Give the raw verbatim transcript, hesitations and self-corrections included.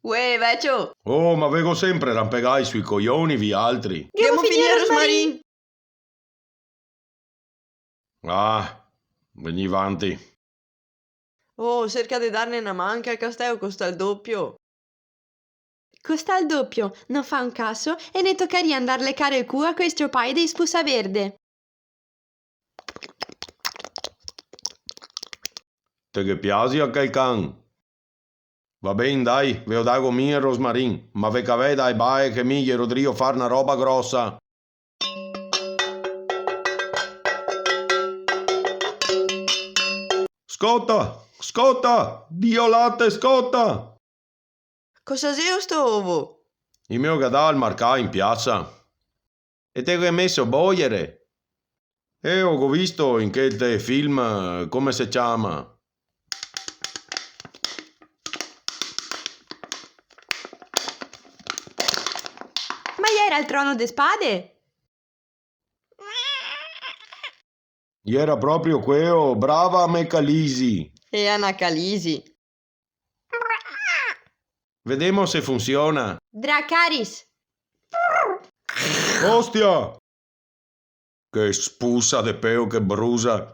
Uè, vecio! Oh, ma ve go sempre rampegai sui coioni, vialtri. Ghemo finì el rosmarin! Ah, vegnì vanti. Oh, serca de darne na man, che el casteo costa el dopio. Costa el dopio, no fa un caso, e ne tocaria andar lecar el culo a quei s-ciopai dei Spusa Verde. Te ghe piasi a chel can? Va ben, dai, ve o dago mi el rosmarin, ma ve cavè dae bae che mi ghe ro drio far na roba grosa. Scota! Scota! Dio late, scota! Cosa xeo sto ovo? I me o ga dà al marcà in piasa. E te ghe meso boiere? Eh, o go visto in chel te film, come se ciama? Ma iera el Trono de Spade? Iera proprio queo, brava a me calisi! E a na calisi. Vedemo se funsiona. Dracaris. Ostia! Che spusa de peo che brusa!